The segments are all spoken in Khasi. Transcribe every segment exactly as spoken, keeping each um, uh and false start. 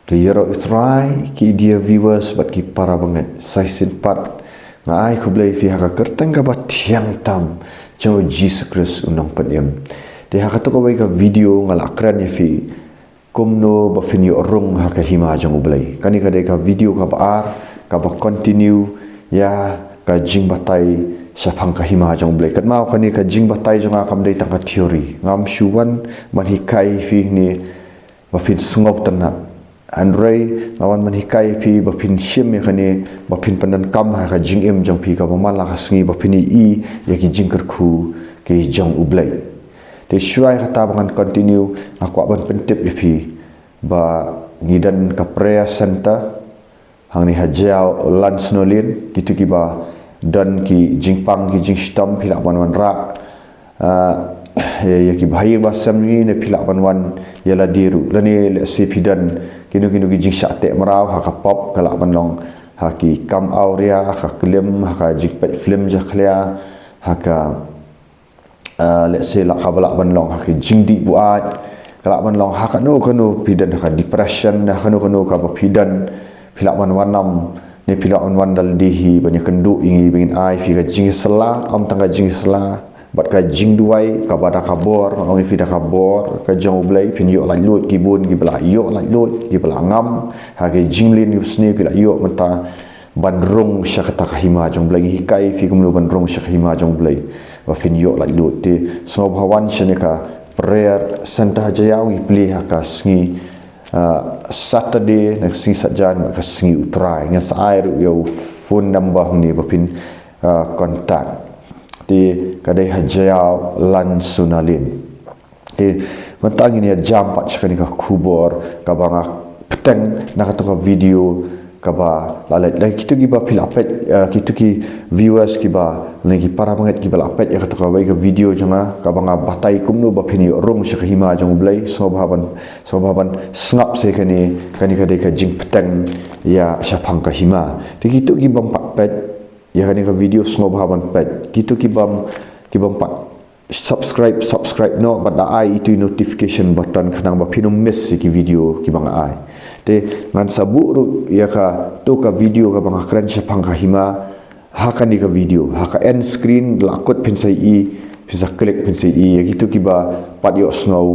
Te ïaroh ïa U Trai, ki dear viewers bad ki para bangeit, sa shisien pat nga ai khublei ïa phi ha ka kyrteng kaba thiang tam jong U Jisu Khrist U Nongpynim. Te ha kato kawei ka video nga la kren ïa phi kumno ba phin ïoh rung ha ka hima jong U Blei. Kane ka dei ka video kaba ar, kaba continue ïa ka jingbatai shaphang ka hima jong U Blei. Katba kane ka jingbatai jong nga kam dei tang ka theory. Ngam shu wan ban hikai ïa phi ne ba phin sngewtynnat. Hynrei nga wan ban hikai ïa phi ba phin shim ïa kane, ba phin pyndonkam ha ka jingim jong phi, kaba man la ka sngi ba phin ïohi ïa ki jingkyrkhu ki jong U Blei. Te shuwa ïa kata ba ngan continue, nga kwah ban pyntip ïa phi ba ngi don ka prayer center hangne ha Jaïaw Lansonalane. Kito kiba don ki jingpang ki jingshitom phi lah ban wanrah, ah, ïa, ïa ki bahaïing bahasem ngi ne phi lah ban wan ïa lade ruh. Lane lehse phi don kino kino ki jingshah teh mraw, ha ka pop, ka lah ban long ha ki kam awria, ha ka klim, ha ka jingpeit film jakhlia, ha ka, ah, lehse lah kaba lah ban long ha ki jingdih buaid, ka lah ban long ha kano kano phi don, ha ka depression, ha kano kano kaba phi don, phi lah ban wan nam ne phi lah ban wan da lade hi ban ïakynduh ïa ngi, ba ngin ai ïa phi ka jingïasylla, ym tang ka jingïasylla bad ka jingduwai kaba da ka bor. Nga ong ïa phi, da ka bor ka jong U Blei phin ïoh laitluid. Ki bun kiba la ïoh laitluid, kiba la ngam ha ki jingmlien ki basniew, ki la ïoh mynta ban rung sha kata ka hima jong U Blei. Ngi hikai ïa phi kumno ban rung sha ka hima jong U Blei ba phin ïoh laitluid. Te sngewbha wan shane ka prayer center ha Jaïaw. Ngi plie ha ka sngi, ah, Saturday, na ka sngi Saitjaiñ bad ka sngi U Trai. Ngan sa ai ruh ïa u phone number hangne ba phin, ah, contact. Te ka dei ha Jaïaw Lansonalane. Te mynta ngin ïa jam pat sha kane ka khubor kaba nga bteng na kato ka video kaba la leit. Lada kito kiba phi la peit, eh, kito ki viewers kiba, lane ki para bangeit kiba la peit ïa kato kawei ka video jong nga kaba nga batai kumno ba phin ïoh rung sha ka hima jong U Blei, sngewbha ban, sngewbha ban sngap sa ïa kane, kane ka dei ka jingbteng ïa shaphang ka hima. Te kito kibym pat peit ïa kane ka video, sngewbha ban peit. Kito kibym, kibym pat subscribe, subscribe noh bad da ai ïa itu i notification button khnang ba phin ym miss ïa ki video kiba nga ai. Te ngan sa buh ruh ïa kato ka video kaba nga kren shaphang ka hima ha kane ka video. Ha ka end screen la kut phin sa ïohi, phin sa click phin sa ïohi ïa kito kiba pat ïohsngew,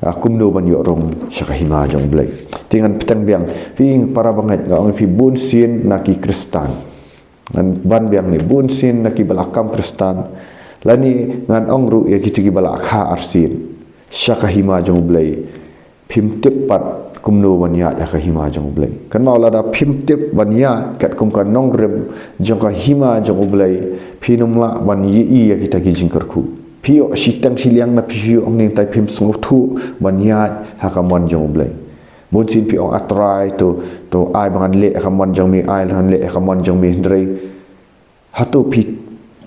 ah, kumno ban ïoh rung sha ka hima jong U Blei. Te ngan bteng biang, phi para bangeit, nga ong ïa phi, bunsien na ki Khristan, ngan ban biang ne, bunsien na kiba la kam Khristan, lane ngan ong ruh ïa kito kiba la kha arsien sha ka hima jong U Blei, phim tip pat kumno ban ïaid ha ka hima jong U Blei. Kynmaw, lada phim tip ban ïaid katkum ka nongrim jong ka hima jong U Blei, phin ym lah ban ïohi ïa kita ki jingkyrkhu. Phi ïoh shiteng shiliang, lada phi shu ïoh ong, nangta phim sngewthuh ban ïaid ha ka mon jong U Blei. Bunsien phi ong, A Trai, to, to ai ba ngan leh ha ka mon jong me, ai ba ngan leh ha ka mon jong me, hynrei hato phi,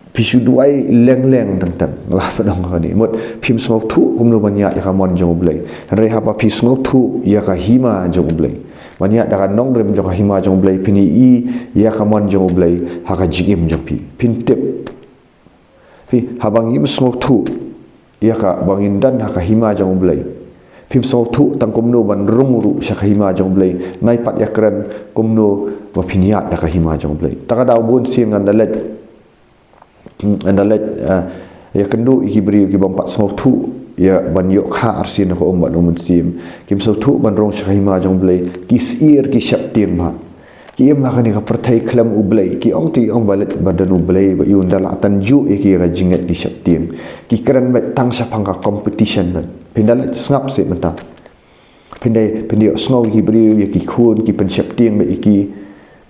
phi shu duwai leng leng teng teng? Nga lah ban ong kane, mut phim sngewthuh kumno ban ïaid ïa ka mon jong U Blei. Hynrei haba phi sngewthuh ïa ka hima jong U Blei, ban ïaid da ka nongrim jong ka hima jong U Blei, phin ïohi ïa ka mon jong U Blei ha ka jingim jong phi. Phin tip. Phi, haba ngim sngewthuh ïa ka, ba ngin don ha ka hima jong U Blei, phim sngewthuh tang kumno ban rung ruh sha ka hima jong U Blei, nai pat ïakren kumno ba phin ïaid ha ka hima jong U Blei. Ta ka daw bunsien ngan da leit, ngan da leit, eh, ïakynduh ïa ki briew kibym pat sngewthuh ïa ban ïoh kha arsien na ka um bad U Mynsiem. Kim sngewthuh ban rung sha ka hima jong U Blei. Ki sheptieng, ki sheptieng bha. Ki im ha kane ka pyrthei khlem U Blei. Ki ong te ong ba leit ba don U Blei, ba ïoh, ynda la tang ju ïa ki ka jingngeit ki sheptieng. Ki kren beit tang shaphang ka competition beit. Phin da leit sngap seh mynta. Phin da, phin da ïohsngew ïa ki briew, ïa ki khun, ki pynsheptieng beit ïa ki.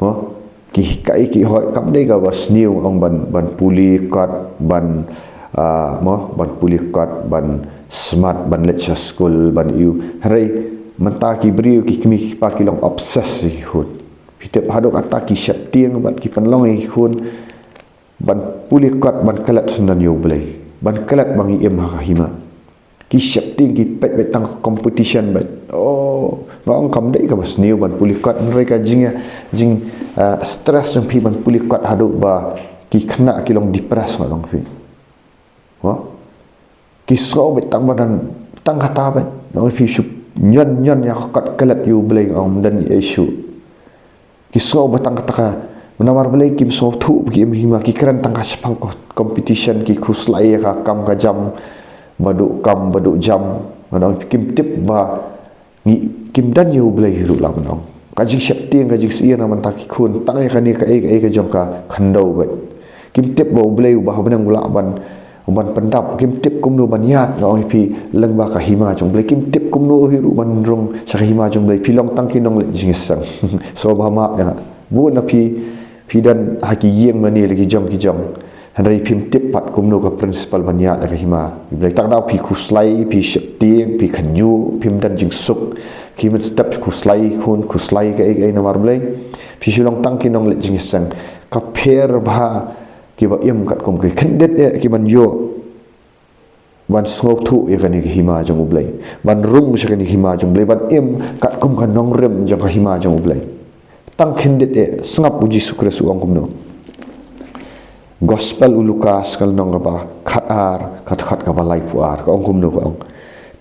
Mo? Ki hikai ki hoi, kam dei kaba sniew ong ban, ban pule kot, ban, ah, mo, ban pule kot, ban smat, ban leit sha skul, ban ïoh. Hynrei mynta ki briew, ki kmie ki kpa ki long obsessed ïa ki khun. Phi tip, haduh katta ki sheptieng bad ki pynlong ïa ki khun ban pule kot, ban klet syndon ïa U Blei, ban klet ba ngi im ha ka hima. Ki sheptieng, ki peit beit tang competition beit. Oh, nga ong kam dei kaba sniew ban pule kot, hynrei ka jing, jing, ah, stress jong phi ban pule kot haduh ba ki khynnah ki long depressed, nga ong ïa phi. Mo? Ki sngew beit tang ba don, tang kata beit. Nga ong ïa phi, shu ñion ñion ïa ka kot klet ïa U Blei, nga ong ym don ei shuh. Ki sngew ba tang kata ka, namar balei kim sngewthuh ba ki im hima, ki kren tang ka shaphang ko-, competition, ki khuslai ïa ka kam ka jam, ba duh kam ba duh jam. Ngan ong kim tip ba ngi, kim don ïa U Blei hi ruh la ban ong. Ka jingsheptieng, ka jingsyier na bynta ki khun, tang ïa kane kaei kaei ka jong ka khyndew beit. Kim tip ba U Blei uba ha bneng u lah ban, u ban pyndap. Kim tip kumno ban ïaid, nga ong ïa phi, lyngba ka hima jong U Blei. Kim tip kumno hi ruh ban rung sha ka hima jong U Blei. Phi long tang ki nongleit jingïaseng. Sngewbha map ïa nga. Bun na phi, phi don ha ki ïing mane la ki jong ki jong. Hynrei phim tip pat kumno ka principle ban ïaid ïa ka hima U Blei. Tang daw phi khuslai, phi sheptieng, phi khynñiuh, phim don jingsuk. Ki mynstep khuslai khun, khuslai kaei kaei, namar balei? Phi shu long tang ki nongleit jingïaseng. Ka pher bha kiba im katkum ki, khyndiat eh ki ban ïoh ban sngewthuh ïa kane ka hima jong U Blei, ban rung sha kane ka hima jong U Blei, ban im katkum ka nongrim jong ka hima jong U Blei. Tang khyndiat eh. Sngap U Jisu Khrist u ong kumno. Gospel u Lukas ka lynnong kaba khatar, ka dkhot kaba laiphew ar, ka ong kumno, ka ong: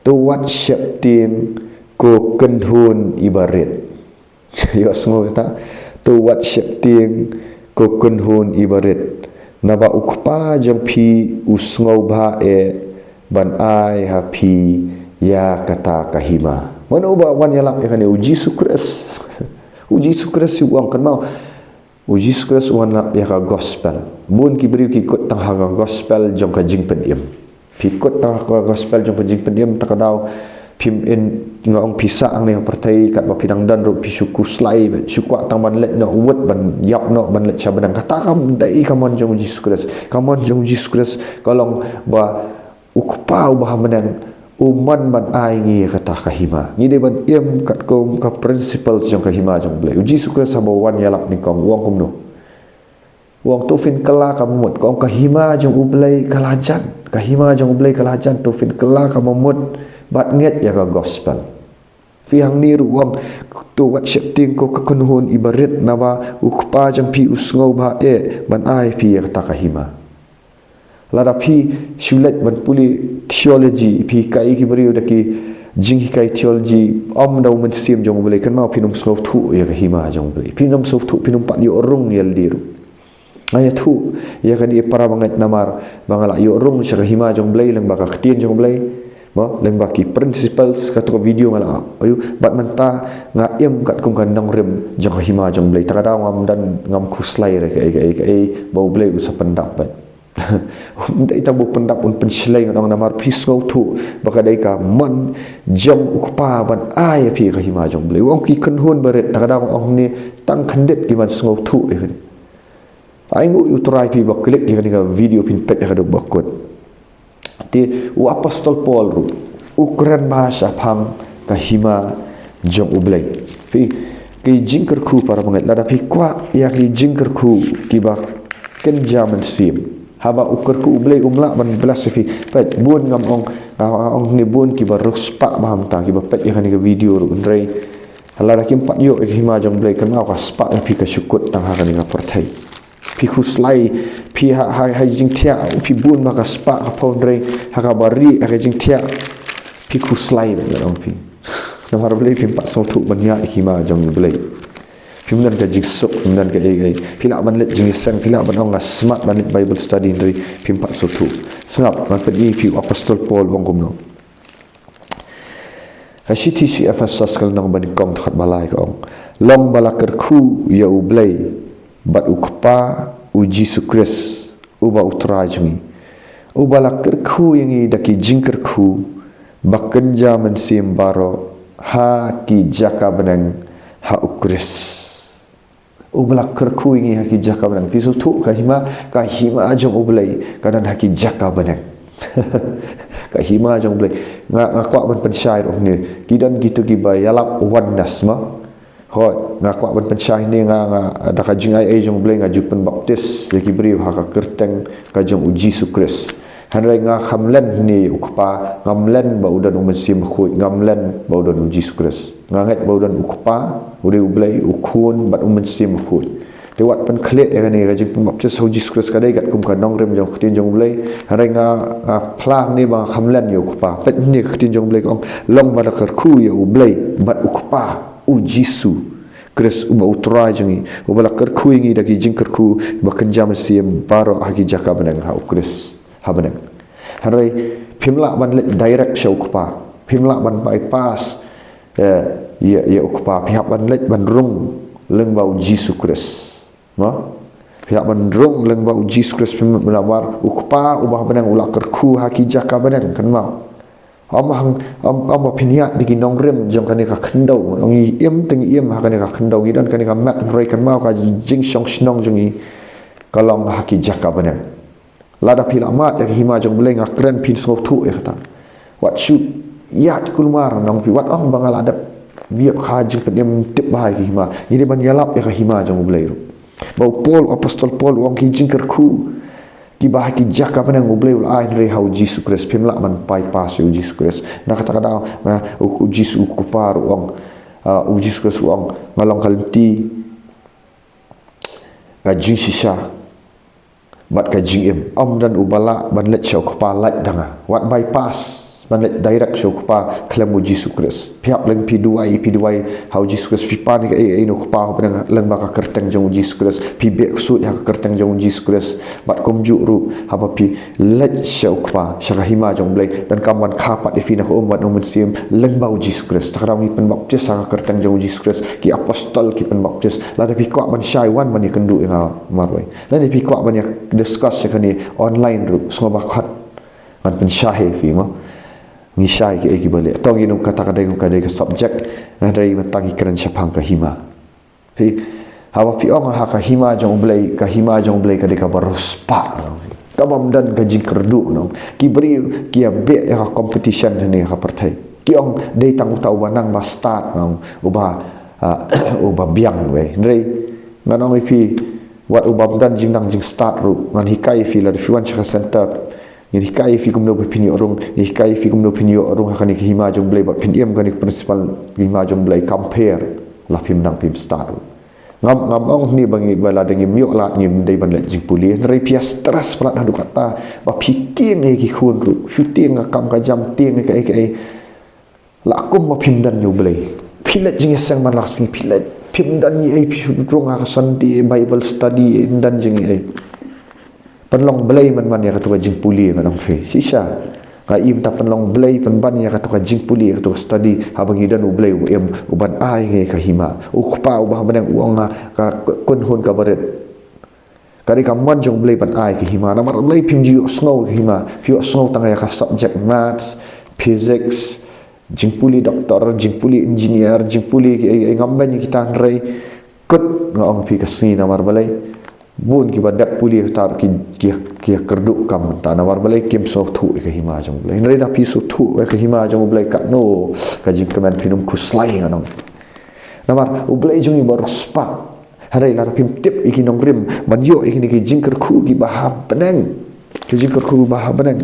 To wat sheptieng, ko kynhun iba rit. Ïohsngew kata. To wat sheptieng, ko kynhun iba rit, naba U Kpa jong phi u sngewbha eh ban ai ha phi ïa kata ka hima. Mano ba wan ïalap ïa kane? U Jisu Khrist. U Jisu Khrist u ong, kynmaw. U Jisu Khrist u wan lap ïa ka gospel. Bun ki briew ki kut tang ha ka gospel jong ka jingpynim. Phi kut tang ha ka gospel jong ka jingpynim, ta ka daw phim in, nga ong, phi sah hangne ha pyrthei, katba phi dang don ruh phi shu khuslai, shu kwah tang ban leit noh wut, ban ïap noh, ban leit sha bneng. Kata kam dei ka mon jong U Jisu Khrist. Ka mon jong U Jisu Khrist ka long ba U Kpa uba ha bneng u mon ban ai ngi kata ka hima. Ngi dei ban im katkum ka principle jong ka hima jong U Blei. U Jisu Khrist haba u wan ïalap nyngkong u ong kumno? U ong, to phin kylla kaba mut. Ka ong, ka hima jong U Blei ka la jan. Ka hima jong U Blei ka la jan, to phin kylla kaba mut bad ngeit ïa ka gospel. Phi, hangne ruh u ong, to wat sheptieng, ko ka kynhun iba rit, naba U Kpa jong phi u sngewbha eh ban ai phi ïa kata ka hima. Lada phi shu leit ban pule theology, phi hikai ki briew da ki jinghikai theology, ym da U Mynsiem jong U Blei, kynmaw, phin ym sngewthuh ïa ka hima jong U Blei. Phin ym sngewthuh, phin ym pat ïoh rung ïa lade ruh. Nga ïathuh ïa kane, para bangeit, namar ba nga la ïoh rung sha ka hima jong U Blei lyngba ka ktien jong U Blei, mo, lyngba ki principles, kato ka video nga la, ayu, bad mynta nga im katkum ka nongrim jong ka hima jong U Blei. Ta ka daw ngam don, ngam khuslai re kaei kaei kaei, ba U Blei u sa pyndap bad. Um dei tang ba u pyndap, un pynshlei, nga ong, namar phi sngewthuh ba ka dei ka mon jong U Kpa ban ai ïa phi ka hima jong U Blei. U ong ki kynhun ba rit, ta ka daw nga ong ne, tang khyndiat ki ban sngewthuh ïa kane. Ai nguh ïa U Trai, phi ba klik ïa kane ka video phin peit ïa ka dei ba kut. Te u Apostol Paul ruh u kren ba shaphang ka hima jong U Blei. Phi, ki jingkyrkhu, para bangeit, lada phi kwah ïa ki jingkyrkhu kiba kynja mynsiem, haba u kyrkhu U Blei um lah ban bless ïa phi. Peit, bun, ngam ong, ngam ong ne, bun kiba riewspah ba hamta kiba peit ïa kane ka video ruh, hynrei lada kim pat ïoh ïa ka hima jong U Blei, kynmaw, ka spah jong phi ka shu kut tang ha kane ka pyrthei. Phi khuslai, phi ha, ha, ha jingthiah, phi bun ba ka spah ka phew, hynrei ha kaba rieh, ha ka jingthiah phi khuslai bad, nga ong ïa phi. Namar balei? Phim pat sngewthuh ban ïaid ïa ka hima jong U Blei. Phim don ka jingsuk, phim don kaei kaei. Phi lah ban leit jingïaseng, phi lah ban ong nga smat ban leit Bible study, hynrei phim pat sngewthuh. Sngap, ngan pyni ïa phi u Apostol Paul u ong kumno. Ha shithi sha ki Ephesos ka lynnong ba nyngkong, dkhot ba lai, ka ong: Long ba la kyrkhu ïa U Blei bad U Kpa U Jisu Khrist, uba U Trai jong ngi, uba la kyrkhu ïa ngi da ki jingkyrkhu ba kynja mynsiem baroh ha ki jaka bneng ha U Khrist. Uba la kyrkhu ïa ngi ha ki jaka bneng. Phi sngewthuh, ka hima, ka hima jong U Blei ka don ha ki jaka bneng. Ka hima jong U Blei. Nga, nga kwah ban pynshai ruh hangne. Ki don kito kiba ïalap oneness, mo. Hooid, nga kwah ban pynshai hangne, nga, nga, da ka jingaiei jong U Blei nga ju pynbaptis ïa ki briew ha ka kyrteng ka jong U Jisu Khrist. Hynrei nga kam len hangne ïa U Kpa, ngam len ba u don U Mynsiem Bakhuid, ngam len ba u don U Jisu Khrist. Nga ngeit ba u don U Kpa, u dei U Blei, U Khun bad U Mynsiem Bakhuid. Te wat pynkhleh ïa kane ka jingpynbaptis ha u Jisu Khrist ka dei katkum ka nongrim jong ka ktien jong U Blei. Hynrei nga, nga phla hangne ba nga khamlen ïa u Kpa. Peit hangne ka ktien jong U Blei ka ong, long ba la kyrkhu ïa U Blei bad u Kpa U Jisu Khrist uba U Trai jong ngi, uba la kyrkhu ïa ngi da ki jingkyrkhu ba kynja mynsiem baroh ha ki jaka bneng ha U Khrist ha bneng. Hynrei phim lah ban leit direct sha u Kpa. Phim lah ban bypass, eh, ïa, ïa u Kpa. Phi hap ban leit ban rung lyngba U Jisu Khrist. Mo? Phi hap ban rung lyngba U Jisu Khrist, phim lah ban, namar u Kpa uba ha bneng u la kyrkhu ha ki jaka bneng, kynmaw. Ym hang, ym, ym ba phin ïaid da ki nongrim jong kane ka khyndew. Ngi im te ngi im ha kane ka khyndew, ngi don kane ka met, hynrei kynmaw ka jingshong shnong jong ngi ka long ha ki jaka bneng. Lada phi la mad ïa ka hima jong U Blei, nga kren phin sngewthuh ïa kata. Wat shu ïaid kulmar, nong, phi wat ong ba nga la dep ïa ka jingpynim tip bha ïa ka hima. Ngi dei ban ïalap ïa ka hima jong U Blei ruh. Ba u Paul, u apostol Paul u ong ki jingkyrkhu kiba ha ki jaka bneng U Blei u la ai, hynrei ha U Jisu Khrist, phim lah ban bypass ïa U Jisu Khrist. Na kata ka daw, nga, u, U Jisu u Kpa ruh u ong, ah, U Jisu Khrist u ong, nga long ka lynti, ka jingshisha bad ka jingim. Ym don uba lah ban leit sha u Kpa lait da nga. Wat bypass ban leit direct sha u Kpa khlem U Jisu Khrist. Phi hap leit phi duwai, phi duwai ha U Jisu Khrist, phi pan ïa kaei kaei na u Kpa ha bneng lyngba ka kyrteng jong U Jisu Khrist. Phi beh ksuid ha ka kyrteng jong U Jisu Khrist. Bad kumjuh ruh haba phi leit sha u Kpa, sha ka hima jong U Blei, donkam ban kha pat ïa phi na ka um bad na u mynsiem lyngba U Jisu Khrist. Te ka daw ngi pynbaptis ha ka kyrteng jong U Jisu Khrist. Ki apostol ki pynbaptis. Lada phi kwah ban shai, wan ban ïakynduh ïa nga marwei. Lada phi kwah ban ïa discuss ïa kane online ruh, sngewbha khot, ngan pynshai ïa phi, mo. Ngi shai kiei kiba leh. To ngi ong kata ka dei, ka dei ka subject, hynrei mynta ngi kren shaphang ka hima. Phi, haba phi ong ha ka hima jong U Blei, ka hima jong U Blei ka dei kaba riewspah, nong. Kaba ym don ka jingkyrduh, nong. Ki briew ki ïa beh ïa ka competition hangne ha ka pyrthei. Ki ong dei tang uta uba nang ba stad, nong, uba, ah, uba biang, wei. Hynrei ngan ong ïa phi, wat uba ym don jingnang jingstad ruh, ngan hikai ïa phi, lada phi wan sha ka center, ngin hikai ïa phi kumno ba phin ïoh rung, ngin hikai ïa phi kumno phin ïoh rung ha kane ka hima jong U Blei, bad phin im kane ka principle ka hima jong U Blei, compare, la phim nang phim stad ruh. Ngam, ngam ong hangne ba ngi, ba lada ngim ïoh lad ngim dei ban leit jingpule, hynrei phi ïa stress palat haduh katta ba phi tieng ïa ki khun ruh, phi tieng ïa ka kam ka jam, tieng ïa kaei kaei. La kum ba phim don ïa U Blei. Phi leit jingïaseng man la ka sngi, phi leit, phim don ei ei, phi rung ha ka Sunday Bible study, ym don jingei ei. Pynlong blei mynman ïa kato ka jingpule, ngan ong ïa phi. Shisha. Nga i mynta pynlong blei pynban ïa kato ka jingpule, kato ka study, haba ngi don U Blei uba im, uban ai ïa ka hima. U Kpa uba ha bneng u ong ha ka Kynhun kaba rit, ka dei ka mon jong U Blei ban ai ka hima. Namar U Blei phim ju ïohsngew ka hima. Phi ïohsngew tang ïa ka subject maths, physics, jingpule doctor, jingpule engineer, jingpule kiei kiei, ngam beiñ ïa kita, hynrei kut nga ong ïa phi ka sngi namar balei, bun kiba dep pule kata ki, ki, ki kyrduh kam mynta namar balei kim sngewthuh ïa ka hima jong U Blei. Hynrei da phi sngewthuh ïa ka hima jong U Blei, katno ka jingkmen, phin ym khuslai, ngan ong. Namar U Blei jong ngi ba riewspah. Hynrei lada phim tip ïa ki nongrim ban ïoh ïa kine ki jingkyrkhu kiba ha bneng, ki jingkyrkhu ba ha bneng,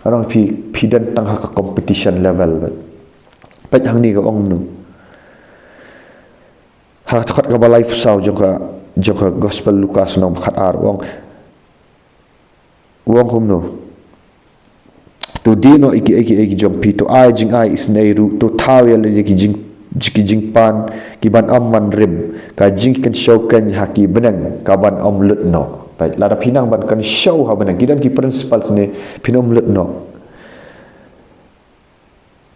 ngan ong ïa phi, phi don tang ha ka competition level. Peit hangne ka ong kumno. Ha ka dkhot kaba laiphew saw jong ka, jong ka Gospel Lukas, lynnong khatar, u ong, u ong kumno. To die noh ïa kiei kiei ki jong phi, to ai jingai isynei ruh, to thaw ïa lade ïa ki jing, ki jingpan kiban ym man rim, ka jingkynshew keiñ ha ki bneng kaban ym lut noh. Peit, lada phi nang ban kynshew ha bneng, ki don ki principles ne, phin ym lut noh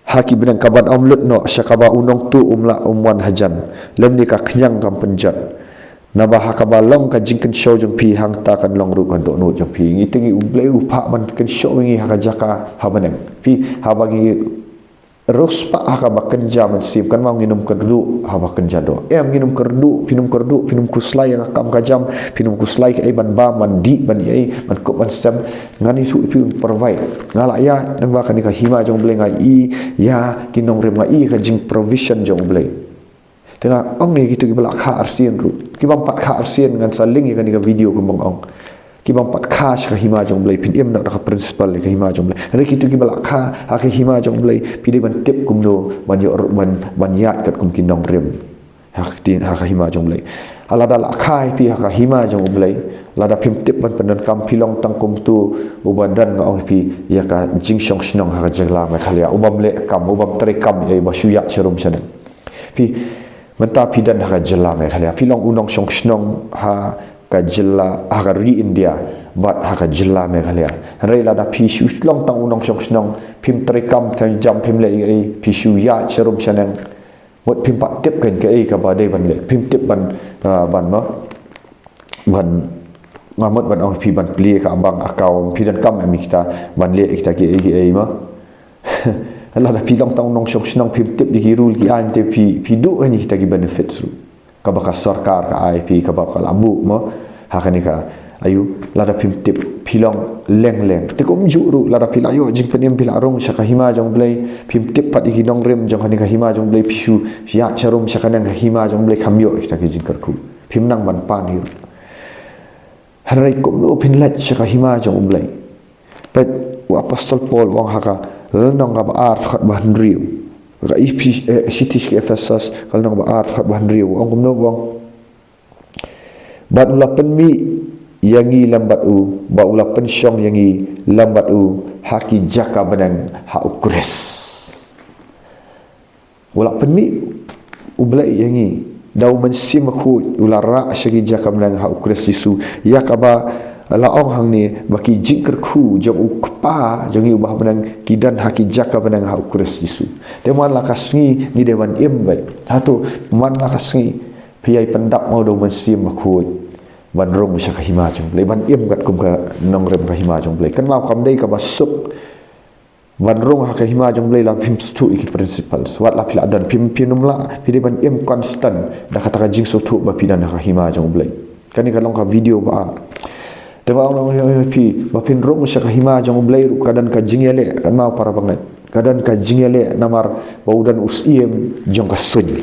ha ki bneng kaban ym lut noh, sha kaba u nongtuh um lah um wan hajan, lymne ka khñiang kam pynjot. Naba ha kaba long ka jingkynshew jong phi, hangta kan long ruh ka dohnud jong phi. Ngi tip ngi U Blei u phah ban kynshew ngi ha ka jaka ha bneng. Phi, haba ngi riewspah ha kaba kynja mynsiem, kan ma ngin ym kyrduh haba kynja doh. Em, ngin ym kyrduh, phin ym kyrduh, phin ym khuslai ïa ka kam ka jam, phin ym khuslai kaei ban bam, ban dih, ban ïai, ban kup, ban sem. Ngan ïathuh ïa phi, un provide. Nga la ïaid lyngba kane ka hima jong U Blei, nga i ïa ki nongrim, nga i ka jingprovision jong U Blei. Te nga ong ïa kito kiba la kha arsien ruh, ki bym pat kha arsien, ngan sa link ïa kane ka video kumba nga ong. Ki bym pat kha sha ka hima jong U Blei, phin im noh da ka principle ïa ka hima jong U Blei. Hynrei kito kiba la kha ha ka hima jong U Blei, phi dei ban tip kumno ban ïoh, ban, ban ïaid katkum ki nongrim. ha ka ktien, ha ka hima jong U Blei. Lada la kha ïa phi ha ka hima jong U Blei, lada phim tip ban pyndonkam, phi long tang kum utu uba don, nga ong ïa phi, ïa ka jingshong shnong ha ka jylla Meghalaya, u bym leh kam, u bym trei kam ïa ei, ba shu ïaid sharum shaneng. Phi, mynta phi don ha ka jylla Meghalaya, phi long u nongshong shnong ha ka jylla, ha ka ri India, bad ha ka jylla Meghalaya. Hynrei lada phi shu long tang u nongshong shnong, phim trei kam, phim jam, phim leh ei ei, phi shu ïaid sharum shaneng, mut phim pat tip kein kaei kaba dei ban leh, phim tip ban, ah, ban ma, ban, nga mut ban ong phi ban plie ka bank account, phi donkam em kita ban leh kita kiei kiei ma. Lada phi long tang u nongshong shnong, phim tip ïa ki rule ki aiñ, te phi, phi duh kein ïa kita ki benefits ruh kaba ka sorkar ka ai phi, kaba ka la buh ma ha kane ka, aïu, lada phim tip, phi long leng leng. Te kumjuh ruh, lada phi la ïoh jingpynim, phi la rung sha ka hima jong U Blei, phim tip pat ïa ki nongrim jong kane ka hima jong U Blei, phi shu ïaid sharum sha kane ka hima jong U Blei, kham ïoh kita ki jingkyrkhu, phim nang ban pan hi ruh. Hynrei kumno phin leit sha ka hima jong U Blei? Peit, u Apostol Paul u ong ha ka lynnong kaba ar, dkhot ba hynriew. Ka Ephes-, eh, shithi sha ki Ephesos, ka lynnong ba ar, dkhot ba hynriew. U ong kumno, u ong: Bad u la pynmih ïa ngi lem bad u, ba u la pynshong ïa ngi lem bad u ha ki jaka bneng ha U Khrist. U la pynmih U Blei ïa ngi da U Mynsiem Bakhuid, u la rah sha ki jaka bneng ha U Khrist Jisu. Ïa kaba la ong hangne ba ki jingkyrkhu jong U Kpa jong ngi uba ha bneng ki don ha ki jaka bneng ha U Khrist Jisu. Te man la ka sngi ngi dei ban im beit. Hato man la ka sngi phi ïai pyndap mo da U Mynsiem Bakhuid ban rung sha ka hima jong U Blei, ban im katkum ka nongrim ka hima jong U Blei? Kynmaw, kam dei kaba suk ban rung ha ka hima jong U Blei la phim sngewthuh ïa ki principles. Wat la phi la don, phim, phim nym lah, phi dei ban im constant da kata ka jingsngewthuh ba phi don ha ka hima jong U Blei. Kane ka long ka video ba ar. Te ba ong ïa phi, ba phin rung sha ka hima jong U Blei ruh ka don ka jingïaleh, kynmaw para bangeit. Ka don ka jingïaleh namar ba u don u syiem jong ka suiñ.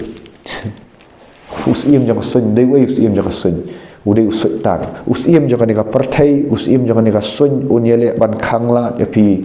U syiem jong ka suiñ, dei uei u syiem jong ka suiñ? U dei u Soitan. U syiem jong kane ka pyrthei, u syiem jong kane ka suiñ, un ïaleh ban khanglad ïa phi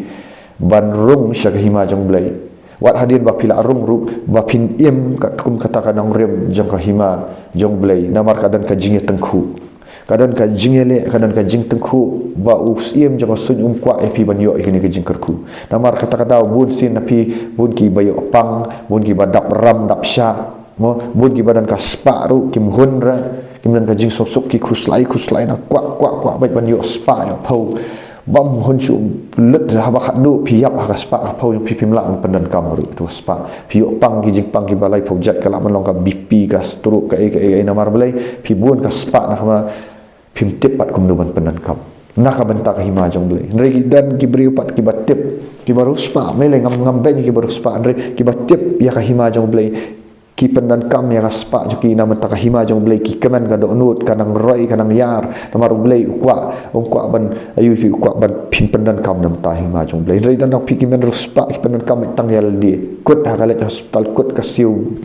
ban rung sha ka hima jong U Blei. Wat hadien ba phi la rung ruh, ba phin im katkum kata ka nongrim jong ka hima jong U Blei, namar ka don ka jingïatyngkhuh. Ka don ka jingïaleh, ka don ka jingtyngkhuh, ba u syiem jong ka suiñ um kwah ïa phi ban ïoh ïa kane ka jingkyrkhu. Namar kata ka daw bun sien na phi, bun kiba ïoh pang, bun kiba dap ram dap shah. Mo, bun kiba don ka spah ruh kim hun re, kim don ka jingsuk suk, ki khuslai khuslai na kwah kwah kwah beit ban ïoh spah ïoh phew. Bym hun shuh lut haba khatduh phi ïap ha ka spah ka phew jong phi, phim lah ban pyndonkam ruh tu spah. Phi ïoh pang ki jingpang kiba laiphew jait, ka lah ban long ka B P, ka stroke, kaei kaei, namar balei? Phi bun ka spah na ka ma phim tip pat kumno ban pyndonkam na ka bynta ka hima jong U Blei. Hynrei ki don ki briew pat kiba tip, kiba riewspah, me lei ngam, ngam beiñ kiba riewspah, hynrei kiba tip ïa ka hima jong U Blei, ki pyndonkam ïa ka spah jong ki na bynta ka hima jong U Blei, ki kmen ka dohnud, ka nang roi, ka nang ïar, namar U Blei u kwah, u kwah ban, aïu phi, u kwah ban phin pyndonkam na bynta hima jong U Blei. Hynrei don phi ki men riewspah ki pyndonkam tang ïa lade, kut ha ka leit hospital, kut ka siew,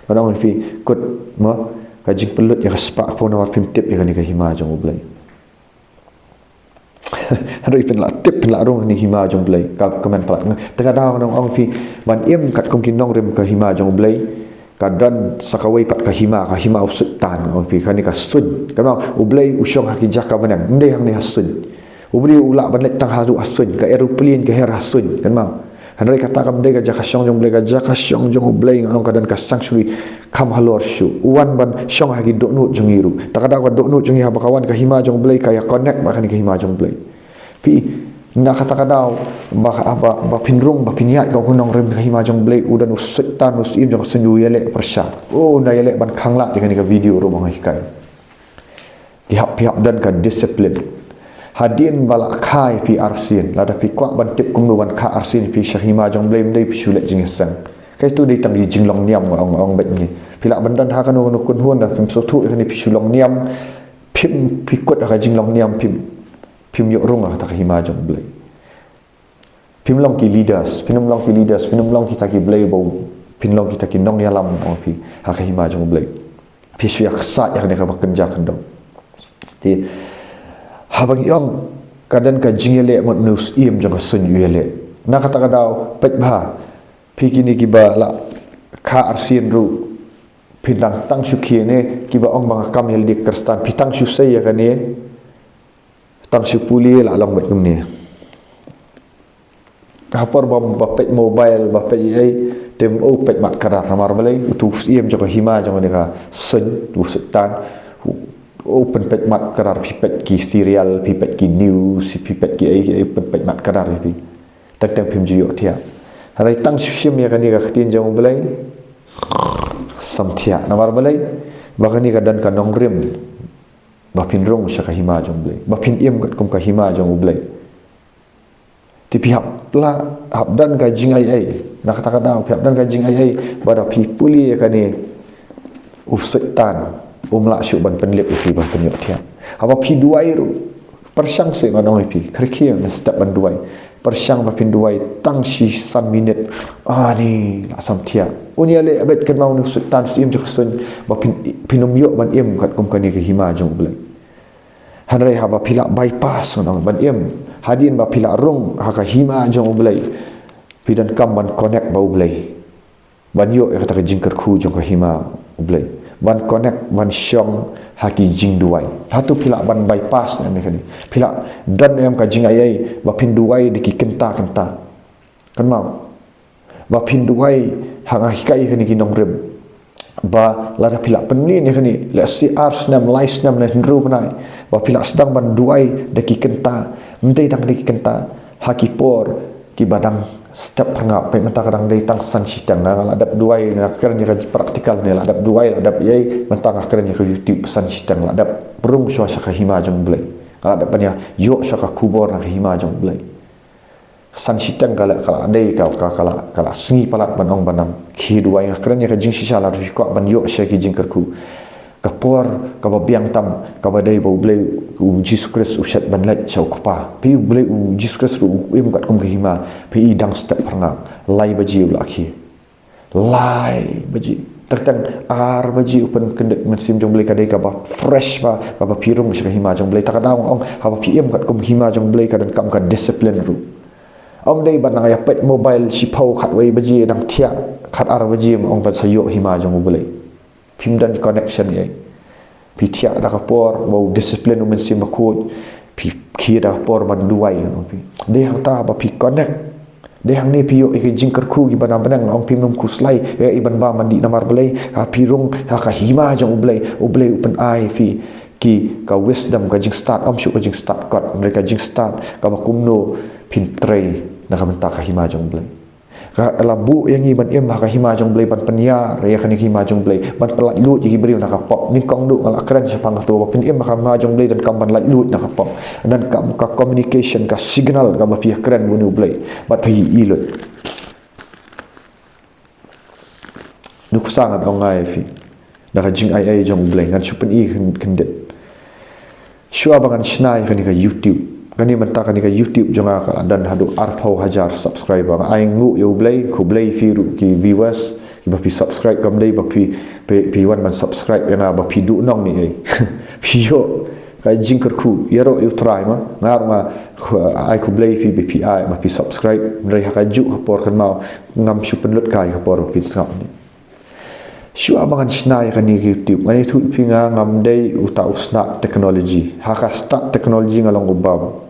ka nang phi, kut ma ka jingpynlut ïa ka spah ka phew namar phim tip ïa kane ka hima jong U Blei. Hynrei phin la tip, phin la rung ha kane ka hima jong U Blei, ka, ka kmen palat. Te ka daw ngan ong phi, ban im katkum ki nongrim ka hima jong U Blei, ka don sa kawei pat ka hima, ka hima u Soitan, ong phi, kane ka suiñ. Kynmaw, U Blei u shong ha ki jaka bneng, ym dei hangne ha suiñ. U briew u lah ban leit tang haduh ha suiñ, ka aeroplane ka her ha suiñ, kynmaw. Hynrei kata kam dei ka jaka shong jong U Blei, ka jaka shong jong U Blei, nga ong, ka don ka sanctuary kham halor shuh. U wan ban shong ha ki dohnud jong ngi ruh. Ta ka daw ka dohnud jong ngi haba ka wan ka hima jong U Blei, ka ïa connect bad kane ka hima jong U Blei. Phi, na kata ka daw ba, ba, ba phin rung, ba phin ïaid kum u nongrim ka hima jong U Blei, u don u Soitan, u syiem jong ka suiñ, u ïaleh pyrshah. Oh, u nang ïaleh ban khanglad ïa kane ka video ruh ba nga hikai. Ki hap, ki hap don ka discipline. Hadien ba la kha ïa phi arsien, lada phi kwah ban tip kumno ban kha arsien ïa phi sha ka hima jong U Blei, ym dei phi shu leit jingïaseng. Kaei tu dei tang ki jinglong niam, ong, ong beit ngi. Phi lah ban don ha kano kano kynhun, lada phim sngewthuh ïa kane, phi shu long niam, phim, phi kut ha ka jinglong niam, phim, phim ïoh rung ha kata ka hima jong U Blei. Phim long ki leaders, phin ym long ki leaders, phin ym long kita ki blei ba u, phin long kita ki nongïalam, ong phi, ha ka hima jong U Blei. Phi shu ïaksaid ïa kane kaba kynja khyndew. Te haba ngi ong ka don ka jingïaleh, mut une u syiem jong ka suiñ u ïaleh. Na kata ka daw, peit bha, phi kine kiba la kha arsien ruh, Phin dang tang shu khie ne, kiba ong ba nga kam ïalade Khristan, phi tang shu sei ïa kane, tang shu pule la long bad kumne. Ha por ba, ba peit mobile, ba peit ei, te ym peit mat kadar, namar balei, utu u syiem jong ka hima jong kane ka suiñ, u Soitan, u, u pynpeit mat kadar, phi peit ki serial, phi peit ki news, phi peit ki ei, ei, pynpeit mat kadar ïa phi. Teng teng phim ju ïohthiah. Hynrei tang shu shim ïa kane ka ktien jong U Blei, samthiah. Namar balei, ba kane ka don ka nongrim ba phin rung sha ka hima jong U Blei, ba phin im katkum ka hima jong U Blei. Te phi hap lah, hap don ka jingai ei, na kata ka daw phi hap don ka jingai ei, ba da phi pule ïa kane, u Soitan um lah shuh ban pynlip ïa phi, ban pynïohthiah. Haba phi duwai ruh, pyrshang seh, ngan ong ïa phi, khyrkhie, ngan step ban duwai. Pyrshang ba phin duwai tang shi san minit. Ani, la samthiah. Un ïaleh beit, kynmaw, une u Soitan, u syiem jong ka suiñ, ba phin, phin ym ïoh ban im katkum kane ka hima jong U Blei. Hynrei haba phi lah bypass, ngan ong, ban im, hadien ba phi lah rung ha ka hima jong U Blei, phi donkam ban connect bad U Blei, ban ïoh ïa kata ka jingkyrkhu jong ka hima U Blei, ban connect, ban shong ha ki jingduwai. Hato phi lah ban bypass ne em kane? Phi lah don ne em ka jingai ei ba phin duwai da ki kynta kynta? Kynmaw, ba phin duwai, ha nga hikai kane ki nongrim, ba lada phi lah pynmlien ïa kane, lehse ar snem, lai snem, ne hynriew bnai, ba phi lah sdang ban duwai da ki kynta, ym dei tang da ki kynta, ha ki por kiba dang step phyrngap. Peit, mynta ka dang dei tang san shiteng, nga la dep duwai, nga kren ïa ka practical ne, la dep duwai, la dep ei, mynta nga kren ïa ka YouTube, san shiteng la dep rung shuwa sha ka hima jong U Blei, nga la dep ban ïa ïoh shuwa ka khubor na ka hima jong U Blei. San shiteng ka la, ka la dei, ka, ka, ka la, ka la sngi palat ban ong ban ym khie duwai. Nga kren ïa ka jingshisha, lada phi kwah ban ïoh sha ki jingkyrkhu, ka por kaba biang tam kaba dei ba U Blei, U Jisu Khrist u shet ban leit sha U Kpa, phi, U Blei, U Jisu Khrist ruh u im katkum ka hima, phi i dang step phyrngap, lai baje u la khie. Lai baje. Teng teng ar baje u pynkyndit Mynsiem jong U Blei, ka dei kaba fresh bha, kaba phi rung sha ka hima jong U Blei. Ta ka daw nga ong, haba phi im katkum hima jong U Blei, ka donkam ka discipline ruh. Ym dei ban nang ïa peit mobile shiphew, khatwei baje, dang thiah khatar baje, ma ong ban sa ïoh hima jong U Blei. Phim don connection ei. Phi thiah da ka por ba u discipline u Mynsiem Bakhuid, phi khie da ka por ban duwai, ngan ong ïa phi. Dei hangta ba phi connect. Dei hangne phi ïoh ïa ki jingkyrkhu kiba na bneng, ong, phim nym khuslai ïa i ban bam ban dih, namar balei, ha phi rung ha ka hima jong U Blei, U Blei u pyn-ai ïa phi ki, ka wisdom, ka jingstad, ym shuh ka jingstad kot, hynrei ka jingstad kaba kumno phin trei na ka bynta ka hima jong U Blei. Ka la buh ïa ngi ban im ha ka hima jong U Blei, ban pynïar ïa kane ka hima jong U Blei, ban pynlaitluid ïa ki briew na ka pop. Nyngkong duh nga la kren shaphang kato, ba phin im ha ka hima jong U Blei, donkam ban laitluid na ka pop. Donkam ka communication, ka signal kaba phi ïakren bad une U Blei, bad phi i lut. Nuksa ngan ong ïa phi, na ka jingai ei jong U Blei, ngan shu pyni khyn-, khyndiat. Shuwa ba ngan shna ïa kane ka YouTube, kane mynta kane ka YouTube jong nga ka la don haduh arphew hajar subscriber. Nga ai nguh ïa U Blei, khublei ïa phi ruh ki viewers, kiba phi subscribe, kam dei ba phi, phi, phi wan ban subscribe ïa nga ba phi duhnong ne ei. Phi ïoh ka jingkyrkhu, ïaroh ïa U Trai ma. Nga ruh nga, khu-, ai khublei ïa phi ba phi ai, ba phi subscribe. Hynrei ha kajuh ka por, kynmaw, ngam shu pynlut kai ka por ba phin sngap ne. Shuwa ba ngan shna ïa kane ka YouTube, ngan ïathuh ïa phi, nga ngam dei uta u stad technology. Ha ka stad technology nga long uba,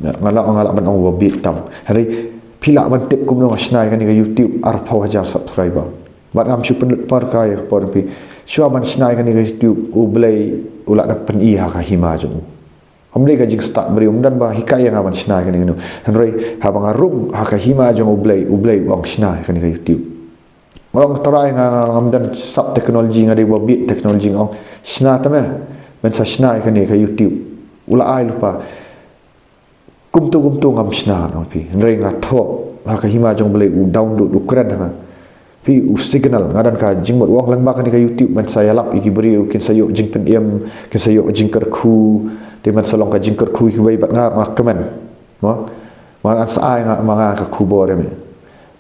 nga lah, nga lah ban ong uba bieit tam. Hynrei phi lah ban tip kumno nga shna ïa kane ka YouTube arphew hajar subscriber. Bad ngam shu pynlut por kai ïa ka por, phi. Shuwa ban shna ïa kane ka YouTube, U Blei u la dep pyni ha ka hima jong u. Ym dei ka jingstad briew, ym don ba hikai ïa nga ban shna ïa kane kano. Hynrei haba nga rung ha ka hima jong U Blei, U Blei u ong shna ïa kane ka YouTube. Nga ong, Trai, nga, nga, ngam don sap technology, nga dei uba bieit technology, nga ong. Shna te me, men sa shna ïa kane ka YouTube. U la ai lypa. Kumto kumto ngam shna, ngan ong ïa phi. Hynrei nga thoh ha ka hima jong U Blei, u download, u kren ha nga. Phi, u signal, nga don ka jingmut, u ong, lyngba kane ka YouTube men sa ïalap ïa ki briew, kin sa ïoh jingpynim, kin sa ïoh jingkyrkhu. Te men sa long ka jingkyrkhu ïa kiwei, bad nga, nga kmen. Mo? Nga, ngan sa ai, nga, ma nga ka khubor ïa me.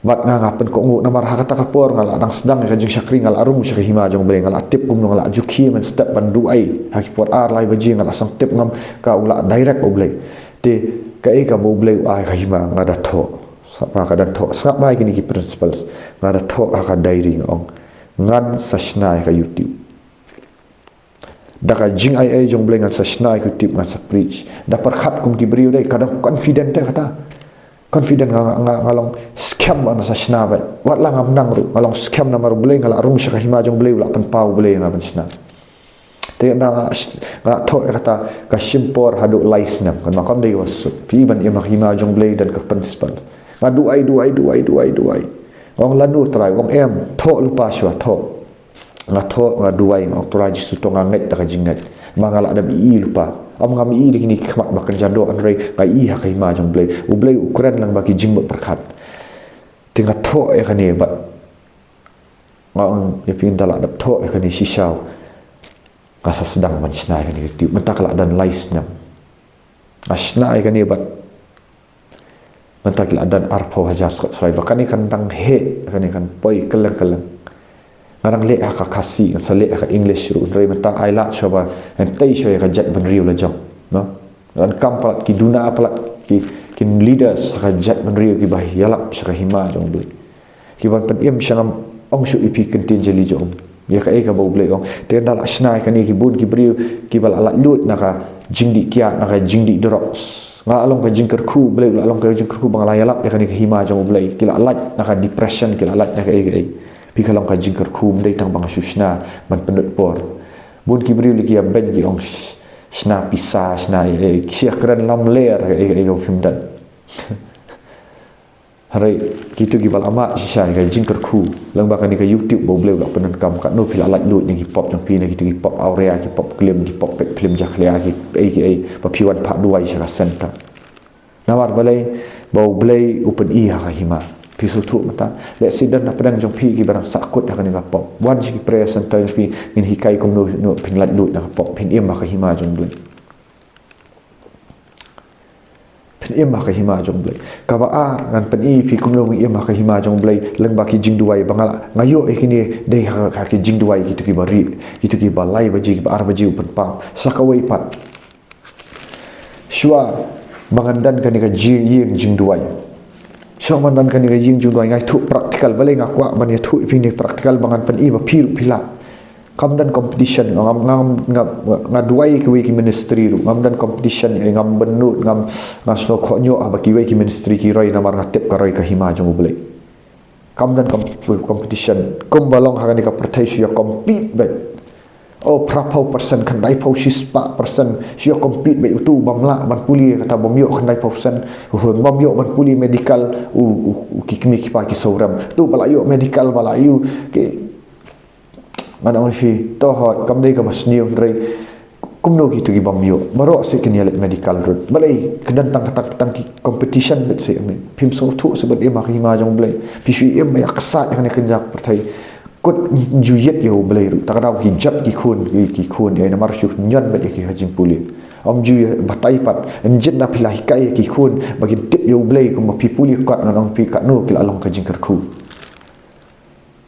Bad nga, nga pynkohnguh namar ha kata ka por nga la dang sdang ïa ka jingshakri, nga la rung sha ka hima jong U Blei, nga la tip kumno, nga la ju khie mynstep ban duwai ha ki por ar lai baje, nga la sdang tip, ngam, ka, u la direct U Blei. Te kaei kaba U Blei u ai ha ka hima, nga da thoh. Sngap bha, ka dang thoh. Sngap bha ïa kine ki principles. Nga da thoh ha ka diary, nga ong. Ngan sa shna ïa ka YouTube. Da ka jingaiei jong U Blei ngan sa shna ïa ka YouTube, ngan sa preach. Da pyrkhat kum ki briew dei, ka dang confident te kata. Confident nga, nga, nga long skhem ba ngan sa shna beit. Wat la ngam nang ruh, nga long skhem namar U Blei, nga la rung sha ka hima jong U Blei, u la pynpaw U Blei ïa nga ban shna. Te nga, nga thoh ïa kata ka shim por haduh lai snem. Kynmaw, kam dei wa suk. Phi ban im ha ka hima jong U Blei don ka principle. Nga duwai, duwai, duwai, duwai, duwai. Ong lano Trai, ong em, thoh lypa shuwa, thoh. Nga thoh, nga duwai, nga ong Trai Jisu, to nga ngeit da ka jingngeit. Ma nga lah dep ïohi lypa. Ym ngam ïohi da kine ki khmat ba kynja doh, hynrei nga ïohi ha ka hima jong U Blei. U Blei u kren lang ba ki jingmut pyrkhat. Te nga thoh ïa kane bad nga ong ïa phi, ynda lah dep thoh ïa kane shisha, nga sa sdang ban shna ïa kane ka YouTube. Mynta ka lah don lai snem. Nga shna ïa kane bad mynta ki lah don arphew hajar subscriber. Kane kan dang heh, kane kan poi kylleng kylleng. Nga dang leh ha ka Khasi, ngan sa leh ha ka English ruh. Hynrei mynta ai lad shuwa ba ngan tei shuwa ïa ka jaitbynriew la jong, no? Donkam palat ki duna, palat ki, ki leaders ha ka jaitbynriew kiba ïalap sha ka hima jong U Blei. Kiban pynim sha, ngam ong shuh ïa phi ktien jali jong um, ïa kaei kaba U Blei ong. Te ynda lah shna ïa kane, ki bun ki briew kiba lah laitluid na ka jingdih kiad, na ka jingdih drugs. Nga la long ka jingkyrkhu, U Blei u la long ka jingkyrkhu ba nga la ïalap ïa kane ka hima jong U Blei. Ki la lait na ka depression, ki la lait na kaei kaei. Phi, ka long ka jingkyrkhu, ym dei tang ba nga shu shna ban pynlut por. Bun ki briew lei ki ïa beiñ, ki ong sh-, shna pisa, shna ïa, ïa, ki ïa kren lamler, ïa, ïa, ïa, phim don. Hynrei kito kiba la mad shisha ïa ka jingkyrkhu lyngba kane ka YouTube ba U Blei u la pyndonkam, katno phi la laitluid na ki pop jong phi, na kito ki pop awria, ki pop klim, ki pop peit phlim jakhlia, ki ei ki ei, ba phi wan phah duwai sha ka center. Namar balei? Ba U Blei u pyni ha ka hima. Phi sngewthuh mynta, lehse don na pdeng jong phi kiba dang sahkut ha kane ka pop. Wan sha ki prayer center jong phi, ngin hikai kumno, no, phin laitluid na ka pop, phin im ha ka hima jong U Blei. Phin im ha ka hima jong U Blei. Kaba ar, ngan pyni phi kumno ngin im ha ka hima jong U Blei lyngba ki jingduwai ba nga la, nga ïoh ïa kine dei ha, ha ki jingduwai kito kiba rieh, kito kiba lai baje, kiba ar baje u pynpaw. Sa kawei pat, shuwa ba ngan don kane ka jing, ïing jingduwai. Shuwa ba ngan don kane ka ïing jingduwai, nga ïathuh practical, balei nga kwah ban ïathuh ïa phi ne practical ba ngan pyni ba phi ruh phi lah. Kam don competition, ngam, ngam, ngam, nga duwai kiwei ki ministry ruh, ngam don competition, eh, ngam bynnud, ngam, ngam sngewkhohñioh haba kiwei ki ministry ki roi, namar nga tip ka roi ka hima jong U Blei. Kam don com-, competition. Kumba long ha kane ka pyrthei, shu ïa compete beit. Oh, phraphew percent, khyndaiphew, shispah percent, shu ïa compete beit. Uto u bym lah ban pule, kata bym ïoh khyndaiphew percent, u bym ïoh ban pule medical, u, u, u ki kmie ki kpa ki sawrem. Uto ba la ïoh medical, ba la ïoh ki, ngan ong ïa phi, to hooid, kam dei kaba sniew, hynrei kumno kito ki bym ïoh? Baroh seh kin ïaleit medical route. Balei? Ka don tang, tang, tang ki competition beit seh, phim sngewthuh seh ban im ha ka hima jong U Blei. Phi shu im ïa ka kshaid ha kane ka kynja pyrthei. Kut, ym ju ïeit ïa U Blei ruh. Ta ka daw ki jot ki khun, ki, ki khun, ïa, namar shu ñion beit ïa ki ha jingpule. Ym ju ïa batai pat. Ynjin da phi la hikai ïa ki khun ba kin tip ïa U Blei, kumba phi pule kot, ngan ong ïa phi, katno ki la long ka jingkyrkhu.